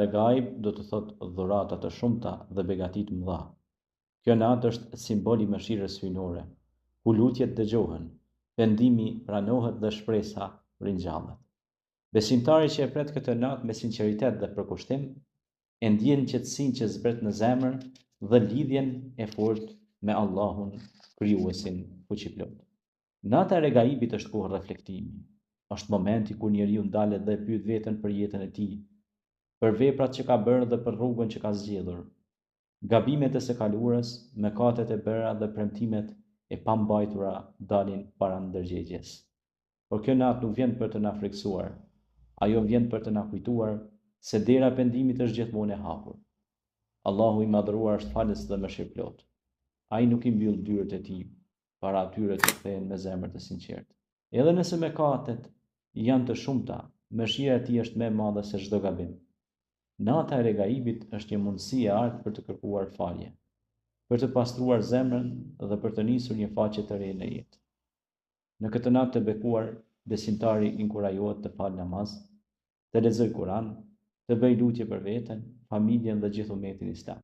Regaib do të thotë dhurata të shumta dhe begati të mëdha. Kjo natë është simbol i mëshirës hyjnore, ku lutjet dëgjohen, pendimi pranohet dhe shpresa ringjallet. Besimtari që e pret këtë natë me sinqeritet dhe përkushtim, e ndjen qetësinë që zbret në zemër dhe lidhjen e fortë me Allahun, Krijuesin Fuqiplotë. Nata e Regaibit është kohë reflektimi. Është momenti kur njeriu ndalet dhe e pyet veten për jetën e tij, për veprat që ka bërë dhe për rrugën që ka zgjedhur. Gabimet e së kaluarës, mëkatet e bëra dhe premtimet e pambajtura dalin para ndërgjegjes. Por kjo natë nuk vjen për të na frikësuar. Ajo vjen për të na kujtuar se dera e pendimit është gjithmonë e hapur. Allahu i Madhëruar është falës dhe mëshirëplotë. Ai nuk i mbyll dyert e tij para atyre që kthehen me zemër të sinqertë. Edhe nëse mëkatet janë të shumta, mëshira e tij është më e madhe se çdo gabim. Nata e Regaibit është një mundësi e artë për të kërkuar falje, për të pastruar zemrën dhe për të nisur një faqe të re në jetë. Në këtë natë të bekuar, besimtari inkurajohet të falë namaz, të lexojë Kuran, të bëjë lutje për veten, familjen dhe gjithë umetin islam.